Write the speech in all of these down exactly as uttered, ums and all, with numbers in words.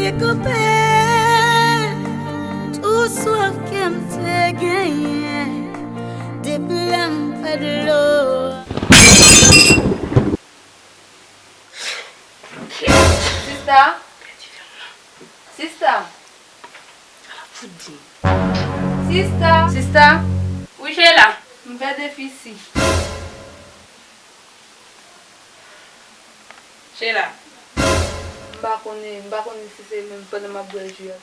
Koupe tou swaf ke m te genyen depi lè m pèdi dlo. Sista. Sista. Sista. Sista. Wi, Sheila. M fè defisi. Sheila. M pa konnen, m pa konnen si se menm pandan m ap bwè ji a.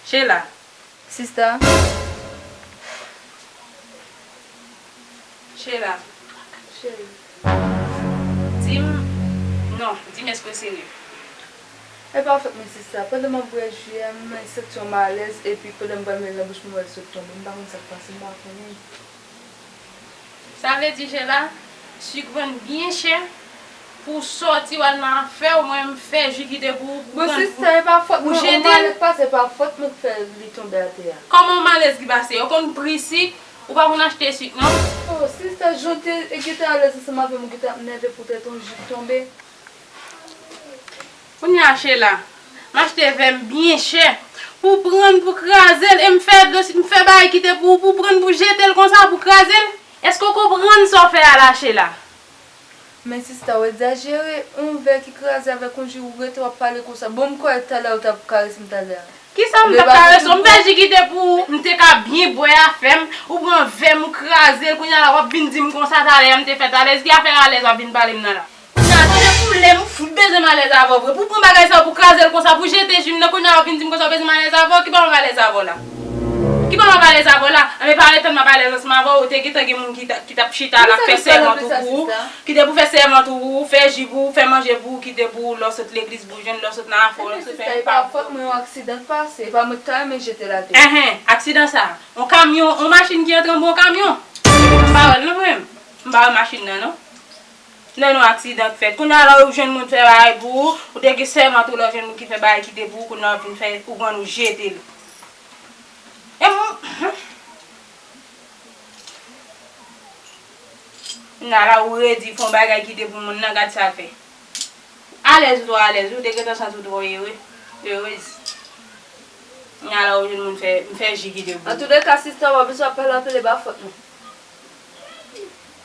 Sheila. Sista. Sheila. Cheri. Di m, non, di m èske w serye? E pa fòt mwen, sista. Pandan m ap bwè ji a, m santi yon malèz, epi pandan m pral met l nan bouch mwen, m wè l sot tonbe. M pa konn sa k pase, m pa konnen. Sa vle di, Sheila, sik vann byen chè, pou w sòti w al nan afè w, mwen m fè ji kite pou ou, pou w pran, pou, pou w jete l. Bon, sista, e pa fòt mwen, yon malèz pase, e pa fòt mwen k fè li tonbe atè a. Kòman yon malèz ki pase? Ou konn pri sik? Ou pa konn achte sik, non? Oh, sista, jan w te gentan alèz ansanm avè m, ou gentan ap nève poutèt yon ji k tonbe. Kounye a, Sheila, m achte vè m byen chè pou pran, pou kraze l, e m fè dlo, m fè bagay kite pou, pou pran, pou jete l konsa, pou kraze l. Èske w konprann sa w fè a la, Sheila? Men sista, w egzajere, yon vè ki kraze avèk yon ji, ou rete w ap pale konsa. Bon, m kwè talè ou t ap karese m talè a. Kisa m t ap karese w? M fè ji kite pou ou, m te ka byen bwè afè m, ou pran vè m, ou kraze l, kounye a la w ap vin di m konsa talè a m te fè talè, ki afè malèz w ap vin pale m nan la? Kounye a, tande pou lè m fout bezwen malèz avè w vre, pou pran bagay sa pou kraze l konsa, pou jete ji m nan, kounye a w ap vin di m konsa w bezwen malèz avè w, ki pa malèz avè w la? Ki pa malèz avè w la? Anben pa retann m ap alèz ansanm avè w, ou te gentan gen moun ki t ap, ki t ap chita la, k ap fè sèman tou pou ou. Kite pou fè sèman tou pou ou, fè ji pou ou, fè manje pou ou, kite pou ou, lè w sot legliz pou w jwenn, lè w sot nan afè w, lè w sot fè pa fòt mwen, yon aksidan k pase, e pa mwen ki ta renmen jete l atè. Enhen, aksidan sa. Yon kamyon, yon machin ki antre anba yon kamyon. M pa wè l non mwen menm. M pa wè machin nan non. Nan yon aksidan k fèt. Kounye a la ou jwenn moun fè bagay pou ou, ou te gen sèman tou lè w jwenn moun ki fè bagay kite pou ou, kounye a w ap vin fè, ou pran l ou jete l. E m, Nala ou redi fè yon bagay kite pou moun nan, gad sa l fè. Alèz ou twò alèz wi, ou te gentan santi w twò ere, erez. Nala ou jwenn moun fè, m fè ji kite pou ou. Antouleka, sista, w pa bezwen ap pale anpil, e pa fòt mwen.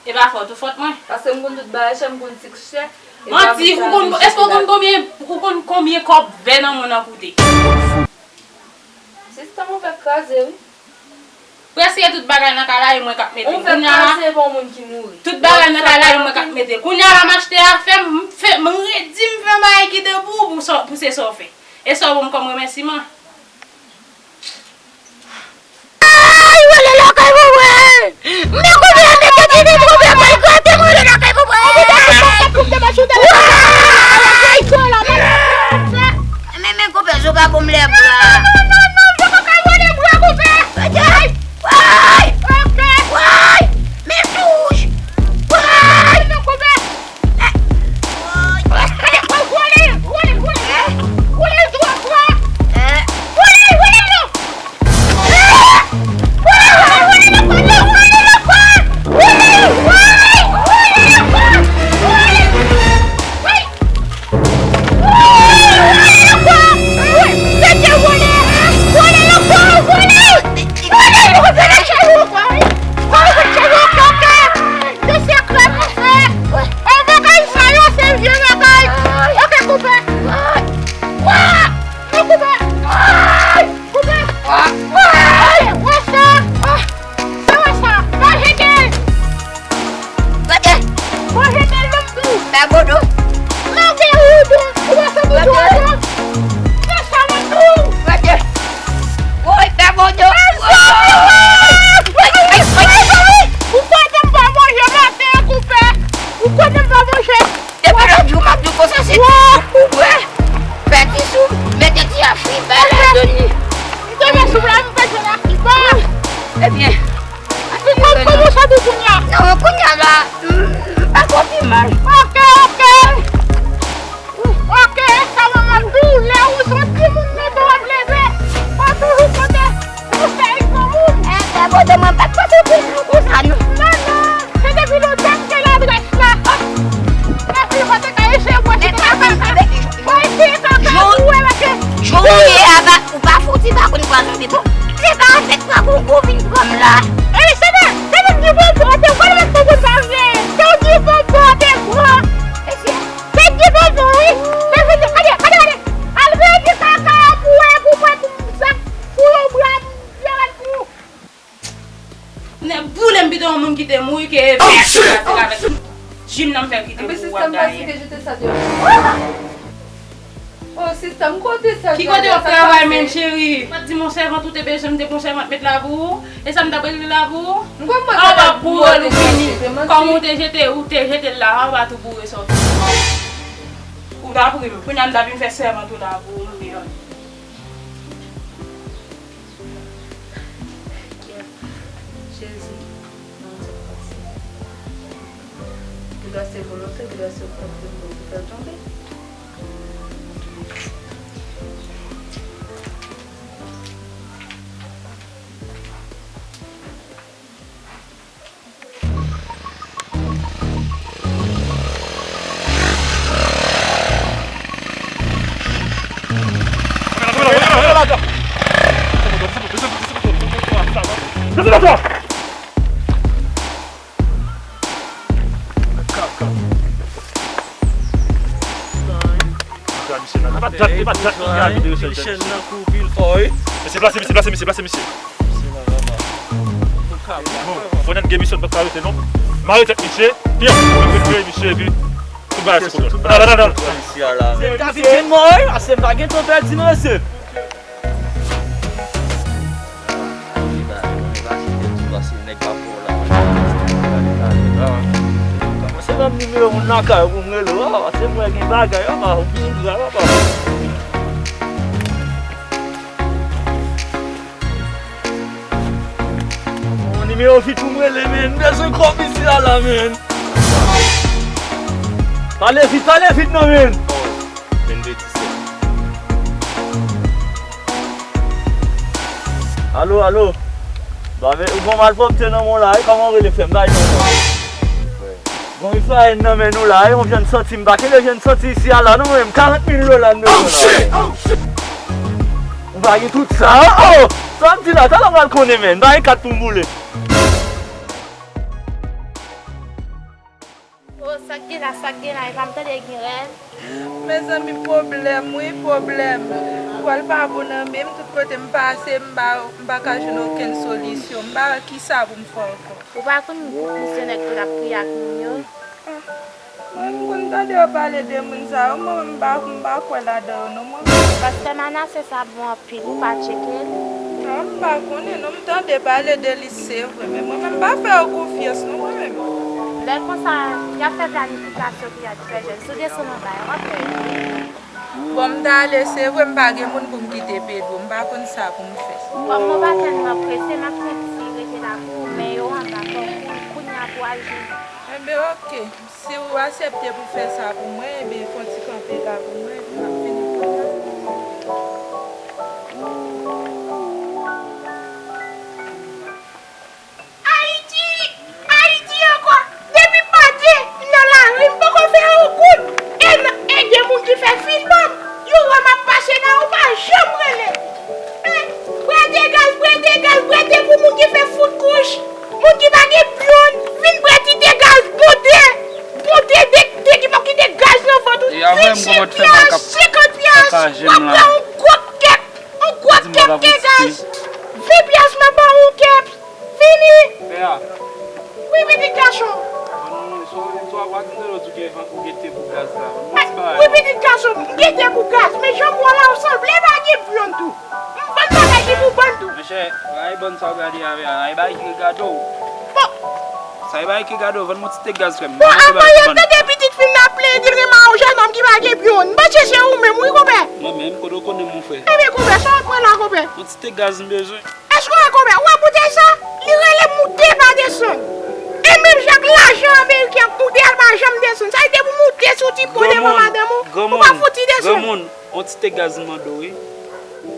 E pa fòt ou, fòt mwen. Paske m konn tout bagay chè, m konn sik chè. Manti, ou konn, èske ou konn konbyen, ou konn konbyen kòb vè nan mond nan koute? Sista, mwen fèk kraze wi. Prèske tout bagay nan kay la e mwen k ap mete l. Ou fèk kraze pa yon moun ki mouri. Tout bagay nan kay la e mwen k ap mete l. Kounye a la m achte afè m, m fè, m redi m fè bagay kite pou ou, pou sa, pou se sa w fè. E sa w ban m kòm remèsiman. Ay, ou ale lakay pou mwen. Men konbyen, men konbyen, men konbyen, malgre mwen ale lakay pou mwen. Ay! Men, men, konpè, Zoga bon m lè bra. Non, non, non, non, Zoga ka vole bra, konpè. Ay! Ay! Ay! Men touch! Ay! Non, konpè. Ay! Ay! Vole, vole, vole. Vole, Zoga, bra. Ke vèt avèk jim nan m fè kite pou w ap gaye. Oh, sistèm, kote sa? Ki kote w ap travay, menn, cheri? Mwen t di m yon sèvant ou te bezwen, m te pran yon sèvant met la pou ou. E sa m t ap regle la pou ou? An w ap boure l ou fini. Kòm ou te jete, ou te jete l la, an w ap tou boure sa w fini. Ou t ap ri m. Kounye a m ta vin fè sèvant ou la pou ou, m ri an. Jezi, non, sa pase. Ki dwa se volonte, ki dwa se volonte pou fè l tonbe. Chèn nan kou pil fò wi. Mesye, plase misye, plase misye, plase misye. Bon, Bonèt gen misyon, pa ka rete non. Mare tèt misye, pi an, mwen retire misye, epi tout bagay sou kontwòl. Al, al, al, al. Se ta vin vin mò wi, ase m pa gen tan pèdi non mesye. Se nan nimewo moun lakay ou pou m rele w, papa, se mwen gen bagay, papa, ou vin gra, papa. Bon, nimewo vit pou m rele, men, m bezwen kòb isi a la, men. Pale vit, pale vit non, men. Vennde disèt. Alo, alo. Ba, men, ou gon malpwòpte nan men w la, wi, kòman w rele frè m? Bay non, non. Gon Izrayèl nan men nou la, wi, yon vyann santi, m pa kenbe vyann santi isi a la, non, mwen menm, karant mil dola m bezwen la. Ou pa gen tout sa, oh, oh! Sa m di la, talè m pral konnen, men, m pa gen kat pou m boule. Oh, sa k gen la, sa k gen la, epa m tande gen rèv. Mezanmi, pwoblèm, wi, pwoblèm. Pwal pa bon nan men m, tout kote m pase, m pa, m pa ka jwenn okenn solisyon. M pa wè kisa pou m fè ankò. Ou pa konn gwoup misyonè ki konn ap priye ak moun yo? Ah, mwen, m konn tande yo pale de moun sa yo, mwen menm, m pa, m pa kwè ladan yo non, mwen. Pastè Manase sa bon anpil. Ou pa tcheke l? Non, m pa konnen non, m tande pale de li, se vre, men mwen menm m pa fè yo konfyans non, mwen menm. Lè konsa, y ap fè planifikasyon pou y al fè jèn. Si w desann anba a, w ap wè. Bon, m ta ale, se vre, m pa gen moun pou m kite Pedro, m pa konn sa pou m fè. Kòm mwen pa tèlman prese, m ap fè ti rete la pou ou, men yo anba, fò w konn kounye a pou w al jwenn. Enben, oke. Si w aksepte pou fè sa pou mwen, ebyen, fè yon ti kanpe la pou mwen, epi m ap vini kounye a. Ayiti! Ayiti ankò! Depi m pa te nan lari, m poko fè yon goud. E n-, e gen moun ki fè fil ban m. Yo wè m ap pase la, yo pa janm rele. Eh, prete gaz, prete gaz, prete pou moun ki fè fout kouch. Moun ki pa gen pyonn, vin prete gaz, pote, pote de, de ki pa kite gaz nan vant ou. Vennsenk pyas, senkant pyas, w ap pran yon gwo kèk, yon gwo kèk ke gaz. Ven pyas m ap ba w yon kèk. Vini! Pè a. Wi, pitit gason. Bon, sou, sou apa di nou di w gen van, ou gen te pou gaz la. Bon, ti bagay. Wi, pitit gason, m gen te pou gaz, men jan m wè w la, ou sanble pa gen pyonn tou. M vann bagay ki pou vann tou. Monchè, bagay bann sa w gade a, a, e bagay ki regade w. Bon. Sa e bagay ki regade w, vann m yon ti te gaz, frè m. Bon, avan yè, tande pitit fi m nan ap plenyen di l renmen yon jènòm ki pa gen pyonn. M panse se ou menm, wi, konpè. Mwen menm, kote w konnen m, mon frè? Ebyen, konpè, sa w ap pran la, konpè? Yon ti te gaz m bezwen. Èske w wè konbyen? Ou wè boutèy sa? Li rele moute pa desann. E menm jan ak lajan ameriken ap moute a, l pa janm desann. Sa vle di depi w moute sou ti po devan madanm ou, ou pa fouti desann. Granmoun, yon ti te gaz m mande w, wi.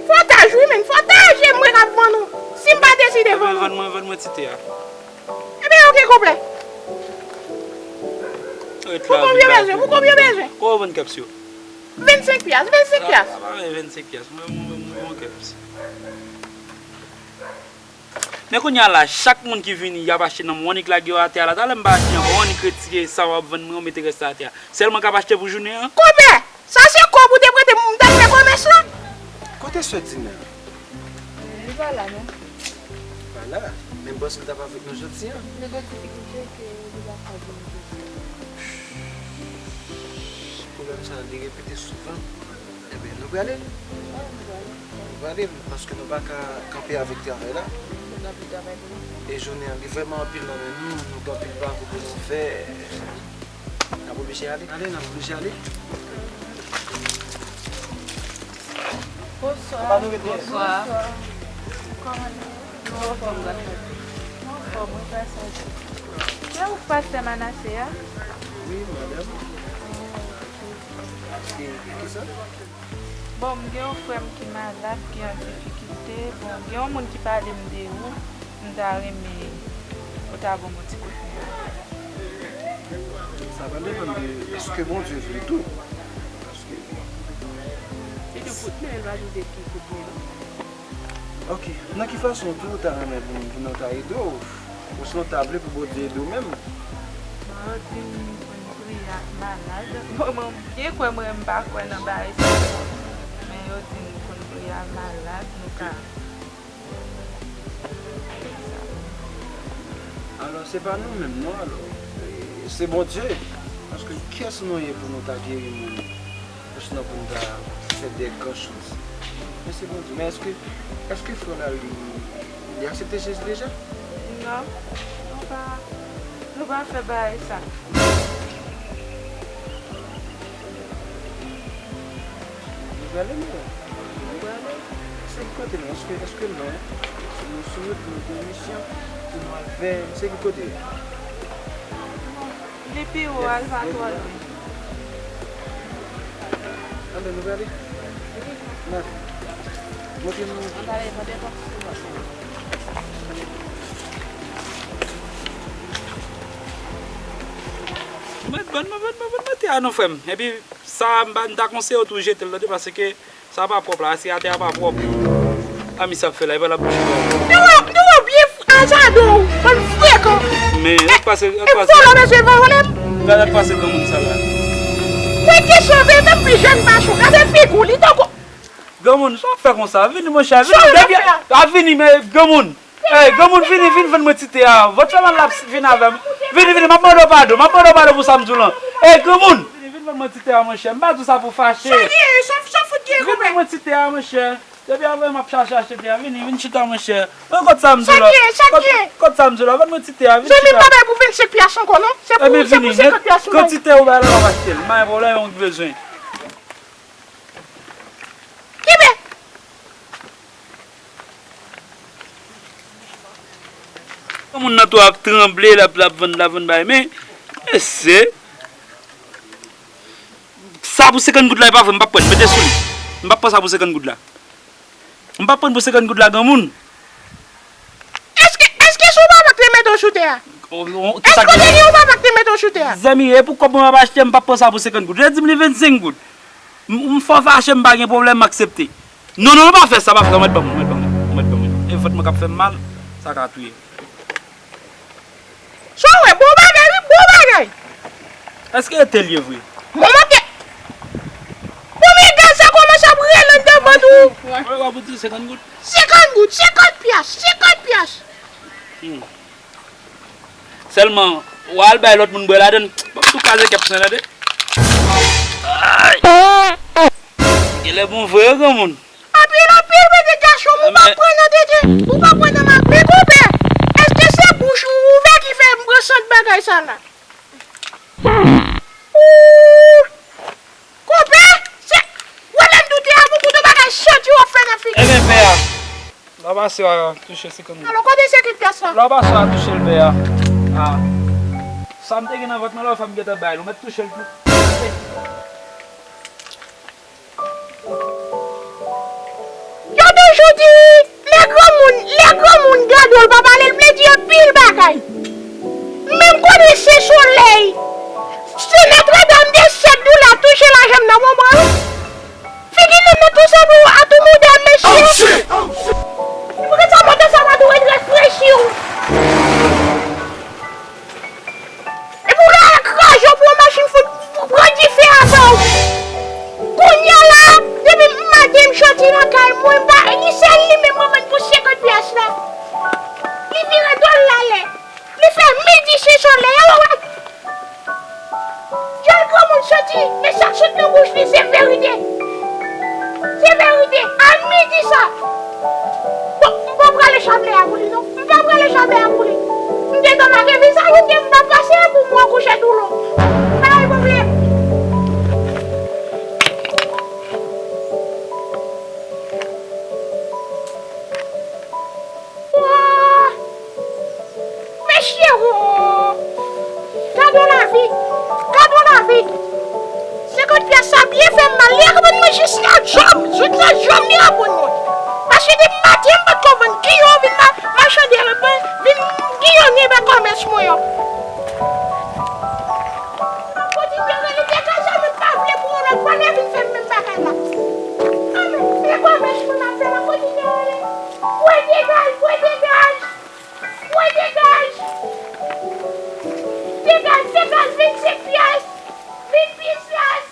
Fòtaj, wi, men. Fòtaj, e mwen k ap vann ou. Si m pa deside vann ou. Vann mwen, vann mwen ti te a. Ebyen, oke, konbyen? Pou konbyen w bezwen? Pou konbyen w bezwen? Kòman w vann kèps yo? Vennsenk pyas, vennsenk pyas. Sa pa vennsenk pyas. Mwen, mwen, mwen, mwen, mwen, mwen, Men kounye a la, chak moun ki vini, y ap achte nan mwen, annik lage yo atè a la. Talè m pa achte ankò, annik retire sa w ap vann mwen, ou mete rès la atè a. Sèl mwen k ap achte pou jounen an. Konbyen? Sa se kòb ou te prete m, m t al fè komès la. Kote sè Dina? Li pa la, non. La, men bòs m t ap avèk nou jodi a. Li gen difikilte ke li pa ka vin jodi a. Pwoblèm sa a, li repete souvan. Ebyen, nou prale? Wi, nou prale. Nou prale, paske nou pa ka kanpe avèk travay la. Nou gen anpil travay pou nou fè. E jounen an, li vrèman anpil nan men nou, nou gen anpil bagay pou nou fè. N ap oblije ale. Ale, n ap oblije ale. Bonswa. Bonswa. Kòman nou ye? Nou anfòm, gras a Dye. Nou anfòm, wi, gras a Dye. Se ou pastè Manase a? Wi, madanm. E kisa? Bon, m gen yon frè m ki malad, ki an difikilte. Bon, gen yon moun ki pale m de ou. M ta renmen ou ta ban m yon ti kout men. Sa va depann de èske Bondye vle tou. Paske li di kout men, l pa di de ki kout men non. Ok, nan ki fason tou ou ta renmen pou, pou nou ta ede w? Osnon w ta vle pou Bondye ede w menm? Bon, yo di m pou n priye ak malad. Bon, mwen, gen kwè mwen, m pa kwè nan bagay sa yo. Men yo di m pou n priye ak malad, nou ka Alò, se pa nou menm non, alò. E, se Bondye. Paske kiyès nou ye pou nou ta geri moun? Osnon pou nou ta fè de gran choz? Men se Bondye. Men èske, èske frè w la, li, li aksepte Jezi deja? Non. Nou pa, nou pa fè bagay sa. Nou prale, nou. Nou prale. Se ki kote nou? Èske, èske lwen? Si nou sou wout, nou gen misyon pou nou al fè, se ki kote? Li pi wo, al pa twò lwen. Anben, nou prale. Montre nou. Mwen, ban mwen, ban mwen, ban mwen tè a non, frè m. Epi, sa, m pa, m ta konseye w tou jete l, tande, paske sa pa pwòp la, asyatè a pa pwòp. A, misye ap fè la, epa l ap bouche. Nou wè, nou wè byen f-, azade w, bann frekan. Men, l ap pase, l ap pase. E vòlò mesye vin vòlè m. Gade l ap pase granmoun sa la. Mwen kesyon vre, menm pi jèn pase w, gade figi w, li tankou. Granmoun, sa w ap fè konsa? Vini, monchè, vini, depi a, vini, men granmoun. Ey, granmoun, vini, vin vann mwen ti te a. Vòt fè mal la, vin avè m. Vini, vini, m ap mande w padon, m ap mande w padon pou sa m di w lan. Ey, granmoun! Vini, vin vann mwen ti te a, monchè. M pa di w sa pou fache. Sa gen, sa, sa fout gen, vin vann mwen ti te a, monchè. Depi avè m ap chache achte te a, vini, vin chita, monchè. Mwen kont sa m di w la. Sa gen, sa gen. Kont sa m di w la, vann mwen ti te a, vin chita. Zanmi m pa bay pou vennsenk pyas ankò, non. Se pou, se pou senkant pyas ou bay. Kantite ou bay la, w ap achte l. M pa gen pwoblèm, yon ki bezwen. Kenbe! Moun nan tou ap tranble, l ap, l ap vann, l ap vann bagay. Men, mesye, sa pou senkant goud la, e pa vre, m p ap pran l. Mete sou li. M p ap pran sa pou senkant goud la. M p ap pran l pou senkant goud la, granmoun. Èske, èske se yon papa ki te mete w sou tè a? Èske w te gen yon papa ki te mete w sou tè a? Zanmi, e pou kòb mwen m ap achte, m p ap pran sa pou senkant goud. Yo di m li vennsenk goud. M, m fò fache, m pa gen pwoblèm, m aksepte. Non, non, non, pa fè sa, pa fè sa, mèt ban mwen, mèt ban mwen, mèt ban mwen. E vant mwen k ap fè m mal, sa ka touye. Sa w wè, bon bagay, wi, bon bagay. Èske e te l ye vre? Mwen monte. Konbyen gaz sa kòmanse ap rele anndan vant ou? Mwen wè pou di senkant goud. Senkant goud, senkant pyas, senkant pyas. Hmm. Sèlman, w al bay lòt moun bwè ladann. Ban m tou kraze kèk pwen, tande. Ay! Genlè bon vre, granmoun. Anpil, anpil, bebe gason, ou pa pran nan tete, ou pa pran nan maten, konpè. Èske se bouch ou ouvè ki fè m pran sant bagay sa la? Ooh! Konpè, se, wè lè m doute a, pou kout yon bagay santi w ap fè nan figi. Ebyen, pè a, lè w pase w a touche senkant goud. Alò, kote senkant pyas la? Lè w pase w a touche l, pè a. A. Sa m te gen nan vant mwen la, w fè m gentan bay l, ou mèt touche l tou. Yo toujou di, lè granmoun, lè granmoun gade w, l pa pale, l vle di anpil bagay. Men m konnen se solèy, se Nòtredam de Sèt Doula touche lajan m nan moman an. Figi nèg nan tou sanble a tou mouda, mesye. Poukisa moto sa pa tou ret refrechi w? Epi w la al kraze w pou yon machin fout pran dife avè w. Kounye a la, depi maten m soti lakay mwen, m pa, ni sèl li menm mwen vann pou senkant pyas la. Li vire do l ale. Li fè midi sou solèy an, ou wè. Dyòl granmoun soti, men sa k sot nan bouch li se verite. Se verite. A midi sa. Bon, m pa prale chablè a pou li non. M pa prale chablè a pou li. M te ka make vizaj ou, m pa pase pou mwen kouche doulou. Pa gen pwoblèm. Mesye wo! Gade yon lavi! Gade yon lavi! Senkant pyès sa byen fè m mal. Li ap ban mwen jis yon djòb. Jodi a djòb li ap ban mwen. Paske depi maten m pa t ko vann giyon vin ma- machande avè mwen. Vin giyonne nan kòmès mwen an. M ap kontinye rele degaje mwen pa vle pou yon lòt fwa lè vin fè m menm bagay la. Anmè, se kòmès mwen ap fè, m ap kontinye rele. Bwè degaj, bwè degaj. Mwen degaj! Degaj, degaj, vennsenk pyès! Vennsenk pyès!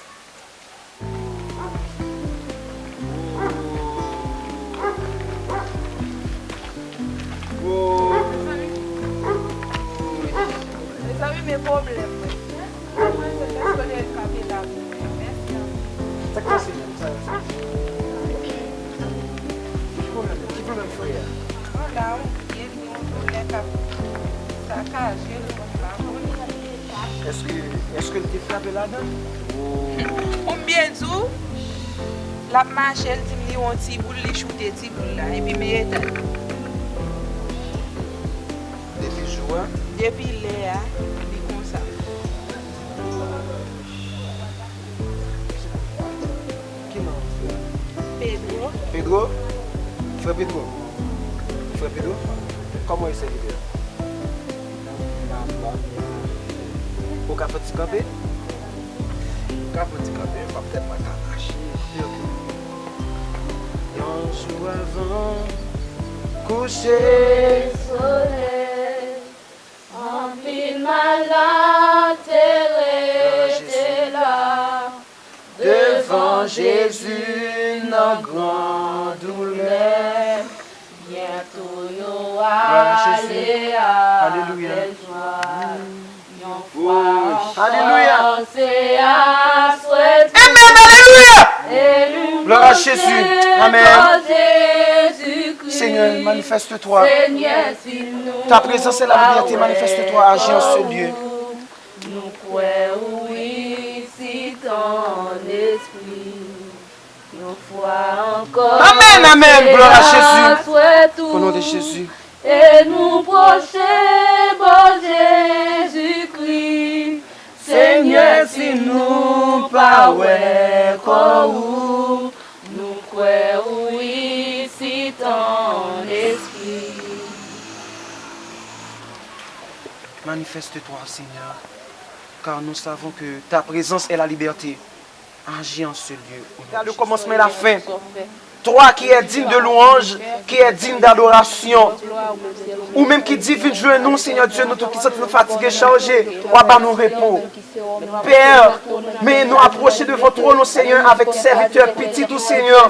Mezanmi, men pwoblèm mwen. Mwen se pèsonèl k ap ede avèk mwen. Mèsi anpil. Sa k pase menm? Sa, sa. Ki pwoblèm, ki pwoblèm frè a? An la wi, li gen yon doulè k ap sakaje l, mwen pa konnen. Èske, èske l te frape ladan l? Pou m byen di w, l ap mache, l di m li wè yon ti boul, li choute ti boul la, epi men eta l. Depi jou a? Depi lè a, li konsa. Ki non w, frè? Pedro. Pedro? Frè Pedro? Frè Pedro? Kòman w ye sèvitè? Ou ka fè ti kanpe? Ou ka fè ti kanpe, m ap tèt pa ka mache. Ok. Yon jou avan kouche solèy. Anpil malad te rete la devan Jezi nan gran doulè. Byento yo ale avèk jwa. Yon fwa ankò, se aswè tou. Amen, alelouya. Glwa a Jezi. Amen. Seigneur, manifeste-toi. Ta présence est la liberté, manifeste-toi, agis en ce lieu. Nou kwè ou isit an espri. Yon fwa ankò, amen, amen. Glwa a Jezi. Au nom de Jésus. E nou pwoche bò Jezikri. Senyè, si nou pa wè kò ou, nou kwè ou isit an espri. Manifeste-toi, Seigneur, car nous savons que ta présence est la liberté. Agis en ce lieu, au nom de Jésus. Le commencement et la fin. Toi qui es digne de louange, qui es digne d'adoration. Ou menm ki di, vin jwenn nou, Senyè Dye, nou tout ki santi nou fatige, chaje, w a ba nou repo. Pè, men nou apwoche devan twòn ou, Senyè, avèk sèvitè, pitit ou, Senyè,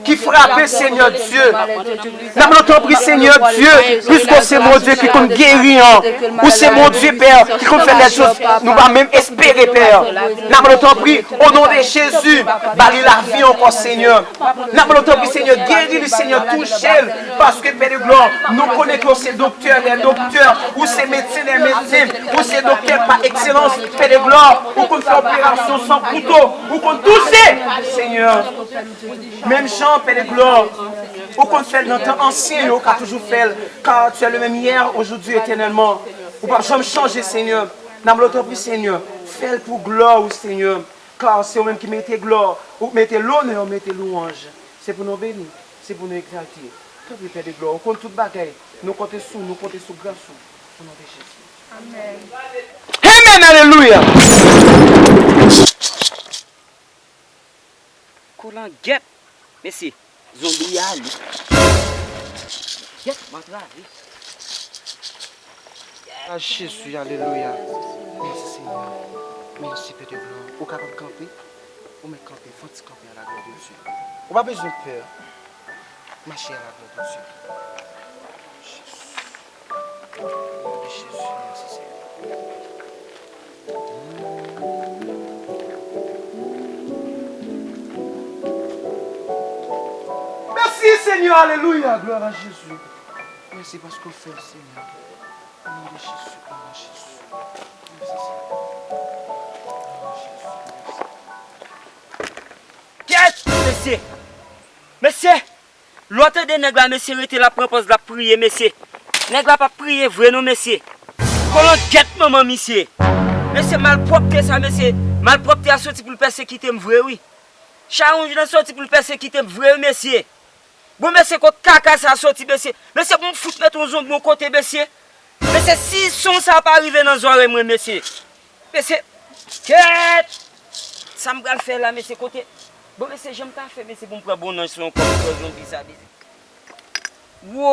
ki frape, Senyè Dye. N ap mande w tanpri, Senyè Dye, piske w se Bondye ki konn geri an. Ou se Bondye, Pè, ki konn fè lè chòz nou pa menm espere, Pè. N ap mande w tanpri, o non de Jezi, ba li lavi ankò, Senyè. N ap mande w tanpri, Senyè, geri li, Senyè, touche l. Paske, Pè de glwa, nou konnen ke w se doktè dè doktè, ou se medsen dè medsen, ou se doktè pa ekselans, Pè de glwa, ou konn fè operasyon san kouto, ou konn touse, Senyè. Menm jan, Pè de glwa, ou konn fè l nan tan ansyen yo, ou ka toujou fè l, car tu es le même hier, aujourd'hui, éternellement. Ou p ap janm chanje, Senyè. N ap mande w tanpri, Senyè, fè l pou glwa ou, Senyè. Car se ou menm ki merite glwa, ou merite lonè, ou merite louwanj. Se pou non w beni, se pou non w egzalte. Tanpri, Pè de glwa, ou konn tout bagay. Nou konte sou, nou konte sou gras ou. O non de Jezi. Amen. Amen, alelouya. Kolan gèt. Mesye, zonbi a ale. Gèt, m antrave. A Jezi, alelouya. Mèsi, Senyè. Mèsi, Pè de glwa. Ou kapab kanpe? Ou mèt kanpe, fè yon ti kanpe à la gloire de Dieu. Ou pa bezwen pè. Mache à la gloire de Dieu. Jezi. Jezi, mèsi, Senyè. Mèsi, Senyè, alelouya, glwa a Jezi. Mèsi paske w fè l, Senyè. O non de Jezi, glwa a Jezi. Mèsi, Senyè. Glwa a Jezi, mèsi. Kèt, mesye! Mesye! Lè w tande nèg la, mesye, rete l ap pran pòz l ap priye, mesye. Nèg la p ap priye vre non, mesye. Kolon gèt manman misye. Mesye, malpwòpte sa, mesye. Malpwòpte a soti pou l pèsekite m vre, wi. Chawonj lan soti pou l pèsekite m vre, wi, mesye. Bon, mesye, kot kaka sa soti, mesye? Mesye, pou m fout met yon zonbi yon kote, mesye. Mesye, si son sa pa rive nan zòrèy mwen, mesye. Mesye, kèt! Sa m pral fè la, mesye, kote? Bon, mesye, jan m ta fè, mesye, pou m pran bon nan son kòb pran zonbi sa, mesye. Wo!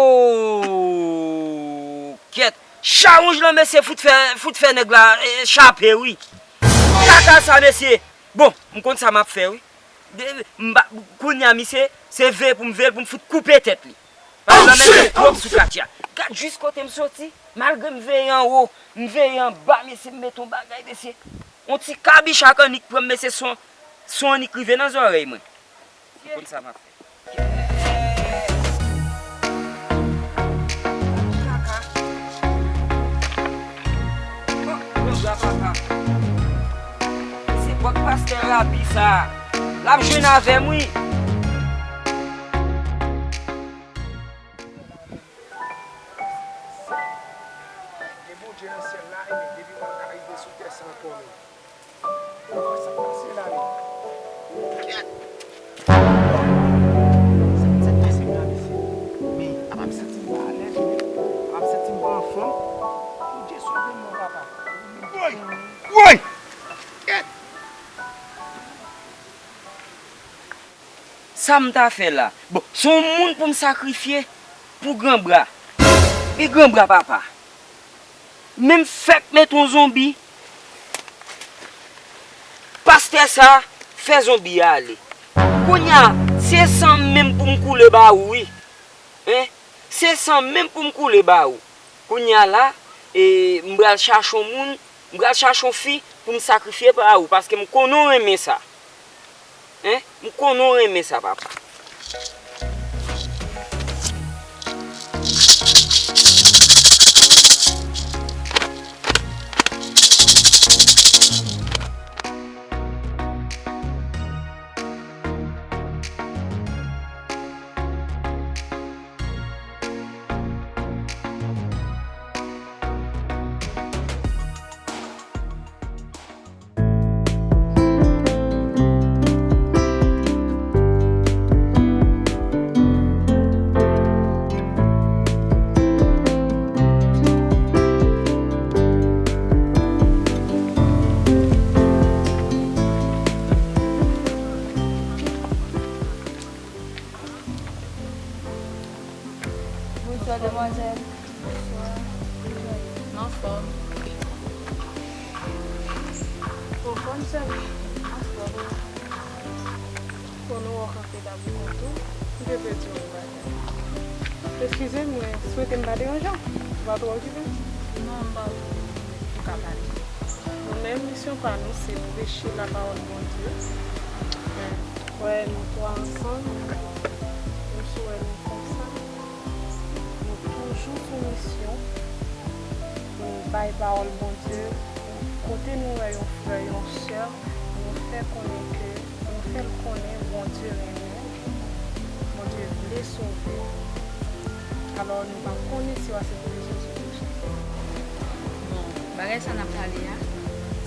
Kèt! Chawonj lan, mesye, fout fè, fout fè nèg la, eh, chape, wi. Kaka sa, mesye. Bon, m konn sa m ap fè, wi. De, m ba, kounye a, misye, se veye pou m veye l, pou m fout koupe tèt li. Paske lanmèd twòp sou katye a. Gad jis kote m soti. Malgre m veye anwo, m veye anba, mesye, m met yon bagay, mesye. Yon ti kabich ak annik pran m, mesye, son, son annik rive nan zòrèy mwen. Ou konn sa m ap fè. Kaka. Oh, bon, granpapa. Se pòt pastè Rabi sa. L ap jwenn avè m, wi. Gen Bondye nan syèl la, ebyen, depi mwen ka rive sou tè sa ankò, men. Sa k pase la, men? Kèt! Sa k pase la, mesye? Men, apa m santi m pa alèz, men? Apa m santi m pa anfòm? Bondye sove m non, papa. Woy! Woy! Kèt! Sa m ta fè la? Bon, se yon moun pou m sakrifye pou granbra. Li granbra, papa. Men m fèk met yon zonbi. Pastè sa fè zonbi a ale. Kounye a, se san m menm pou m koule ba ou, wi. Hein? Se san m menm pou m koule ba ou. Kounye a la, e, m pral chache yon moun, m pral chache yon fi pou m sakrifye pa ou, paske m konnen w renmen sa. Hein? M konnen w renmen sa, papa. Bonswa, demwazèl. Bonswa. M anfòm. Ou anfòm, sè m? Anfòm. Bon, nou wè w kanpe dabou kontou. M te vle di w yon bagay. Eskize m, mwen swete m pa deranje w. Ou pa twò okipe? Non, m pa okipe. Ou ka pale. Nou menm, misyon pa nou, se preche lapawòl Bondye. Men, wè nou twa ansanm, menm si w wè nou konsa, nou toujou sou misyon pou n bay pawòl Bondye. Kote nou wè yon frè, yon sè, nou fè konnen ke, nou fè l konnen Bondye renmen l, Bondye vle sove l. Alò, nou pa konnen si w aksepte Jezi pou chak. Bon, bagay sa n ap pale a,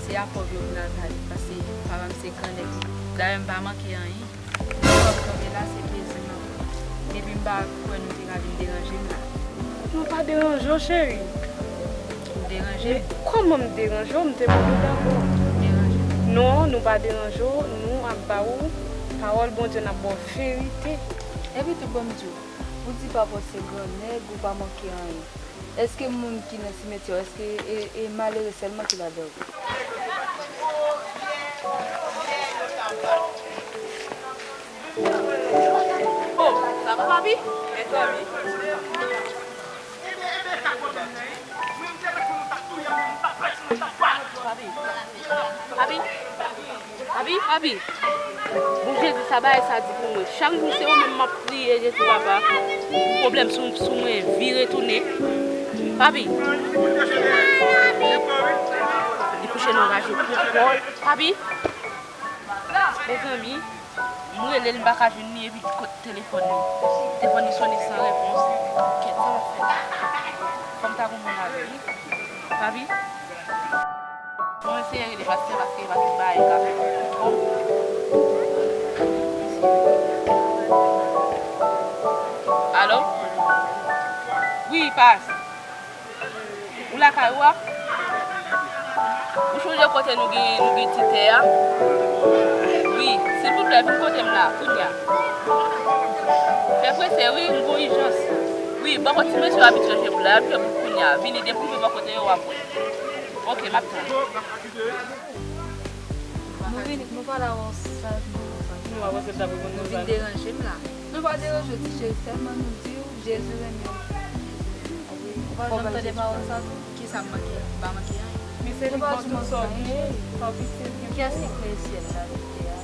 se apòv yo vin al pale, paske papa m se gran nèg. Dayè, m pa manke anyen. Mwen wè w kanpe la, se plezi m ap pran. Epi m pa kwè nou te ka vin deranje m la. Nou pa deranje w, cheri. Ou deranje? Men kòman m deranje w? M te mande w dabò. Ou deranje? Non, nou pa deranje w. Nou ap ba ou pawòl Bondye, n ap ba w verite. Epi tou, ban m di w, ou di papa w se gran nèg, ou pa manke anyen. Èske moun ki nan simetyè, èske e, e malere sèlman ki ladan l? Oh, sa va, papi? Mèt dòmi. Ede, ede, ka pwoblèm nan, wi. Papi, papi, papi, papi. Bon Jezi, sa bagay sa di pou mwen. Chak jou se ou menm m ap priye, Jezi papa. Pwoblèm sou, sou mwen, vire tounen. Papi. Li kouche nan raje. Papi. Mezanmi, m rele l, m pa ka jwenn li, epi kot telefòn li? Telefòn li sonnen san repons. Kèt, sa m ap fè la? Fò m ta gon moun avè l, wi. Papi? Bon, eseye rele pastè, paske pa tout bagay ka fèt. Alo? Wi, pas. Ou lakay ou a? Ou chonje kote nou gen, nou gen ti tè a? Wi, silvouplè, vin kote m la, kounya. Fè prese, wi, m gon ijans. Wi, bò kote ti mesye abitye jwe boul la, abitye boul kounya. Vini depi w rive bò kote yo, w ap wè. Oke, m ap tann. Nou vin, nou pa la wè w sa. Nou pa panse l t ap reponn nou vin sa? Deranje m la. Nou pa deranje w, ti cheri, sèlman nou di w Jezi renmen w. Ou pa janm tande pawòl sa tou? Kisa m manke? M pa manke anyen. Men se li k ba w tout sa w genyen, pa piti l gen. Kiyès ki kreye syèl la, ki tè a?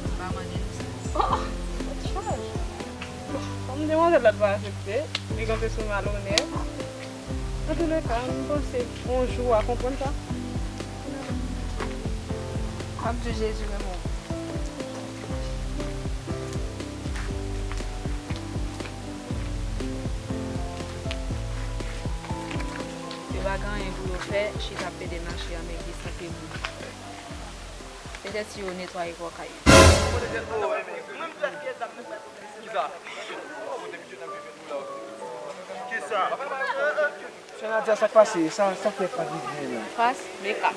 M pa mande nou sa. Oh! Sa t chaj. Kòm demwazèl la t pa aksepte, li kanpe sou malonè. Antouleka, m panse yon jou w a konprann sa. M ap di w Jezi renmen w. Yo pa gen anyen pou yo fè, chita ap pede mache an, men gen sante moun. Petèt si yo netwaye kòkay yo. Kisa? Kisa? Sè Nadia, sa k pase? Sa, sa fè pa vin byen la? Pas, Meka.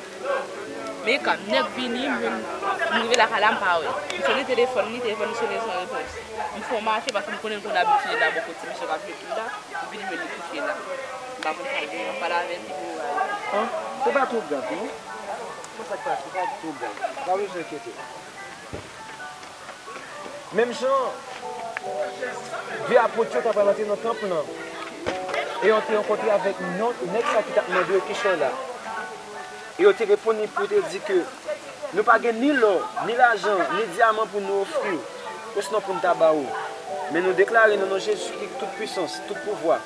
Meka, nèg vini, m, m rive lakay la, m pa wè. M sone telefòn li, telefòn li sone san repons. M fè yon mache paske m konnen l konn abitye la bò kote misye k ap jwe boul la. M vin jwenn li kouche la. M pa konn sa l gen, m ap pale avè l, li pou al. An, se pa twò grav, non. Bon, sa k pase, se pa twò grav. Pa bezwen enkyete. Menm jan de apot yo ta pral antre nan tanp lan, e yo te rankontre avèk non, nèg sa ki t ap mande yo kesyon la. E yo te reponn li pou yo te di ke nou pa gen ni lò, ni lajan, ni dyaman pou nou ofri w, osinon pou n ta ba ou. Men nou deklare nan non Jezi ki tout pwisans, tout pouvwa,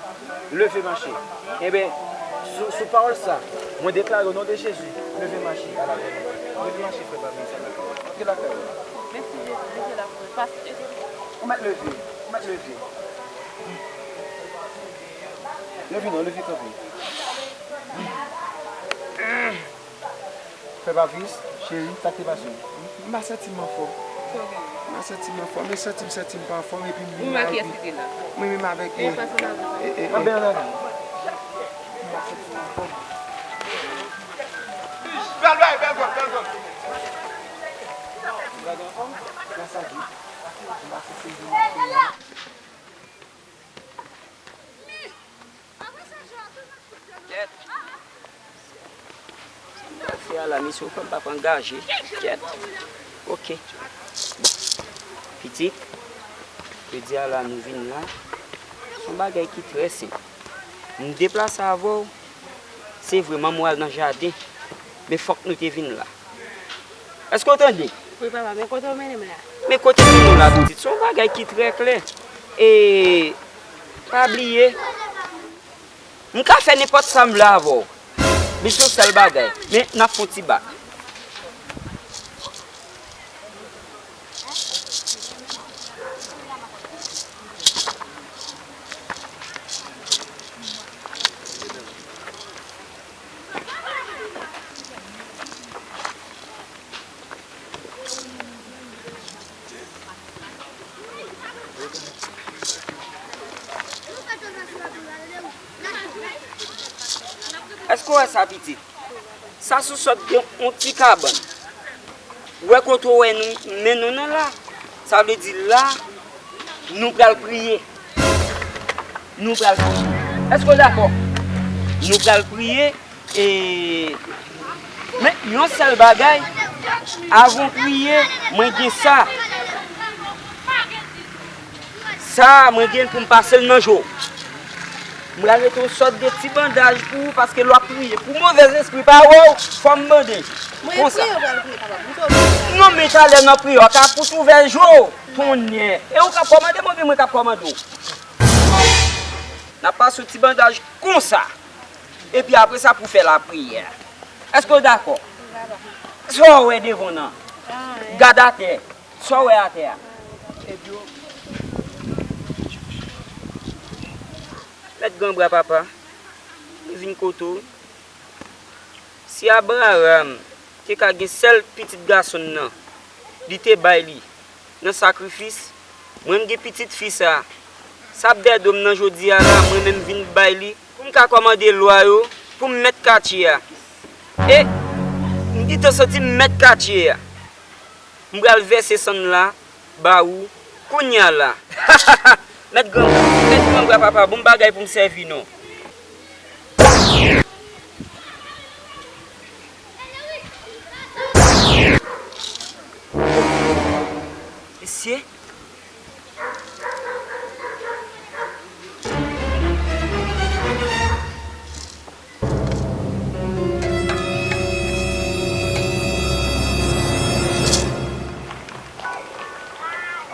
leve mache. Enben, sou, sou pawòl sa, mwen deklare o non de Jezi, leve mache a la. Leve mache, frè Patrice, a la. Antre lakay ou. Mèsi Jezi, mèsi la frè. Pas, ede m. Ou mèt leve, ou mèt leve. Leve non, leve kanpe. Frè Patrice, cheri, sa k te pase w? M pa santi m anfòm. M pa santi m anfòm. E santi m, santi m pa anfòm, epi m vin la, epi mwen menm avèk, e, e, e, e. Anben, ann ale. M pa santi m anfòm. Bèl bagay, bèl gòl, bèl gòl. Ou gade anfòm? Gras a Dye. M pa santi m vin anfòm. Kèt. Sa m pral fè a la, mesye, ou kwè m p ap angaje? Kèt. Oke. Bon. Pitit, jodi a la, nou vin la. Se yon bagay ki trè senp. M deplase avè w. Se vre, manman w al nan jaden. Men fòk nou te vin la. Èske w tande? Wi, papa, men kote w mennen m la? Men kote m mennen w la, pitit, se yon bagay ki trè klè. E pa bliye, m ka fè nenpòt sa m vle avè w. Men se yon sèl bagay. Men n ap fè yon ti bak. Èske w wè sa, pitit? Sa sou sòt de yon ti kabann. Ou wè kote w wè nou, men nou nan la. Sa vle di la, nou pral priye. Nou pral priye. Èske w dakò? Nou pral priye. E, men yon sèl bagay, avan w priye, mwen gen sa. Sa, mwen gen pou m pase l nan je w. M pral mete yon sòt de ti bandaj pou ou, paske lè w ap priye pou movèzespri pa wè w, fò m mande. Mwen, konsa. Priye, w pral priye, papa. M sou priye. Non, men talè nan priyè, w ka fout ouvè je w, tonnè. E ou k ap kòmande m oubyen mwen k ap kòmande w? N ap pase yon ti bandaj konsa. Epi apre sa, pou fè lapriyè. Èske w dakò? Sa w wè devan w nan? Gad atè. Sa w wè atè a? Mèt gran bra papa, mwen vin kote w. Si Abraram te ka gen sèl pitit gason l nan, li te bay li nan sakrifis, mwen m gen pitit fi sa a. Sa ap dèyè do m nan jodi a la, mwen menm vin bay li pou m ka kòmande lwa yo, pou m mèt katye a. E m gentan santi m mèt katye a. M pral vèse san m la ba ou kounya la. Mèt gran, mèt gran bra papa, bon bagay pou m sèvi non. Mesye.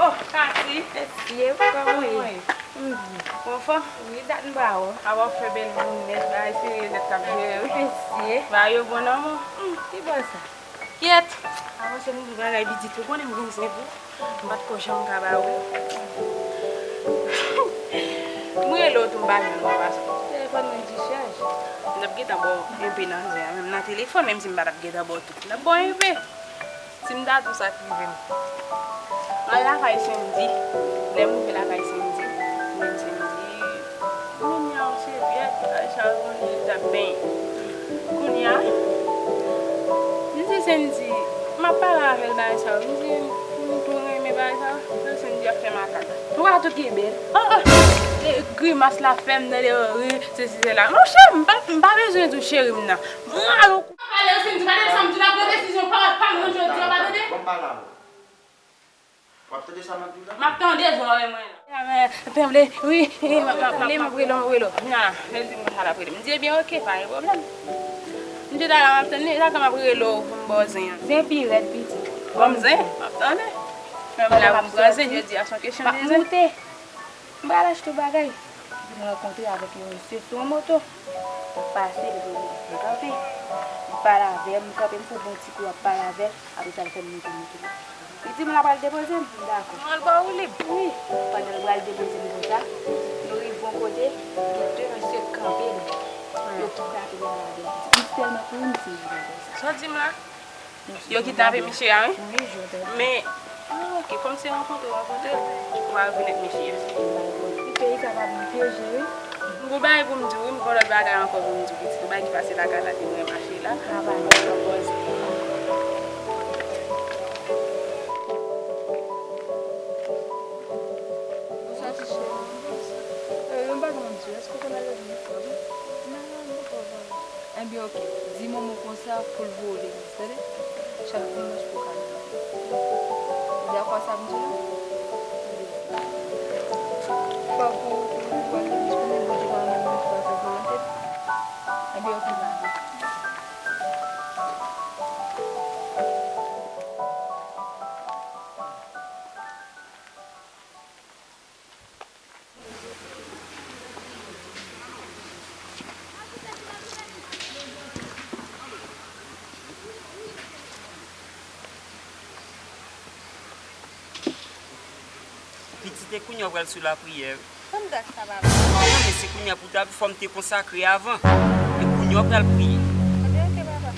Oh, Kati. Mesye, kòman w ye? Kòman w ye? M byen. Ou anfòm? Wi, dat m pa wè w. A w ap fè bèl moun nèt, bagay serye nèt k ap jere wi. Mesye. Bagay yo bon nan men w? Hmm, ki bò sa? Kyèt! Avanse m di bagay pitit, ou konnen m vin senp wi. M pa t ko janm ka ba ou. M rele w tou m pa jwenn ou pase. Telefòn mwen dichaj. M t ap gentan ba w enpe nan zen an, menm nan telefòn, menm si m pa t ap gentan ba w tout. M t ap ba w enpe. Si m ta di w sa k rive m. M al lakay Sendy. Lè m rive lakay Sendy, m jwenn Sendy. Mwen di a yon sevyèt, bagay sa yo konnen li t ap benyen. Kounye a, m di Sendy, m ap pale avè l bagay sa yo. M di, m tou renmen bagay sa yo. Lè Sendy ap fè makak. Ou pa tou gen bèl. Ah, ah. E grimas la fè m nan lè ri, sesi, sela. Monchè, m pa, m pa bezwen di w cheri m nan. M rale w kou. Pale, Sendy, pa tande sa m di w la, pran desizyon pa, pa m nan jodi a, pa tande? Bon, m pale avè w. W ap tande sa m ap di w la? M ap tande, zòrèy mwen la. Tann, wi, wi, m ap, m ap, m ap, m ap rele w, m ap rele w. Nan, el di m konsa l ap rele m. M di, ebyen, oke, pa gen pwoblèm. M di, talè m ap tann li, talè m ap rele w pou m ba w zen an. Zen pi rèd, pitit. Ban m zen, m ap tande. Menm la, pou m pran zen, jodi a, se yon kesyon de zen. M ap moute. M pral achte yon bagay. M rankontre avèk yon mesye sou yon moto. M pase, li di m kanpe. Li pale avè m, m kanpe, m fè yon bon ti kou ap pale avè l. Apre sa, l fè m moute moto. Li di m l ap pral depoze m, m dakò. Mwen l ba ou lib. Wi, pandan l pral depoze m konsa, nou rive yon kote, gen de mesye k kanpe la. Yo kidnape m avè l. M tèlman kouri, m di m pa fè sa. Sa w di m la? Yo kidnape misye a, wi. Wi, jodi a. Men, ah, oke, kòm se rankontre w rankontre l, ou a rekonèt mesye a. Wi, peyi sa pa bon pyeje, wi. M gon bagay pou m di w, wi, m gon lòt bagay ankò pou m di w, pitit. Yon bagay ki pase lakay la, te mwen mache la. Travay. Bonswa, ti cheri. Eh, yon bagay pou m di w, èske w konn ale legliz la, wi? Non, non, m poko konn. Enben, oke. Di manman w konsa pou l voye w legliz, tande? Chak dimanch pou w ka ale legliz. Ou dakò sa m di w la? Fòk ou, ou, ou al legliz pou mwen, Bondye pa nan moun ki pa fè volonte l. Enben, oke, baba. Pitit, e kounye a w pral sou lapriyè wi. Ban m dat sa, papa. Non, men se kounye a pou w ta, fò m te konsakre avan. E kounye a w pral priye. Ebyen, oke, papa.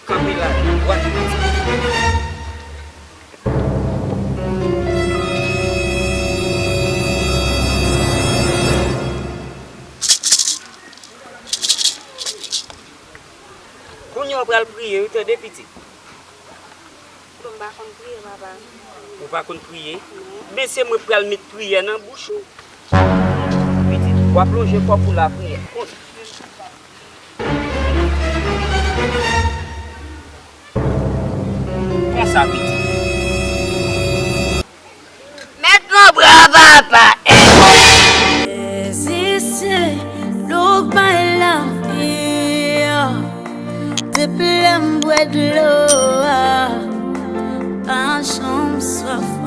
Kanpe la, dwat. Kounye a w pral priye wi, tande pitit. Bon, m pa konn priye, papa. Ou pa konn priye? Non. Men se mwen k pral met priyè nan bouch ou. Pitit, w ap lonje kò pou lapriyè. Konsa. Konsa, pitit. Papa. Sezi se dlo k bay lavi. Depi lè m bwè dlo a, pa janm swaf.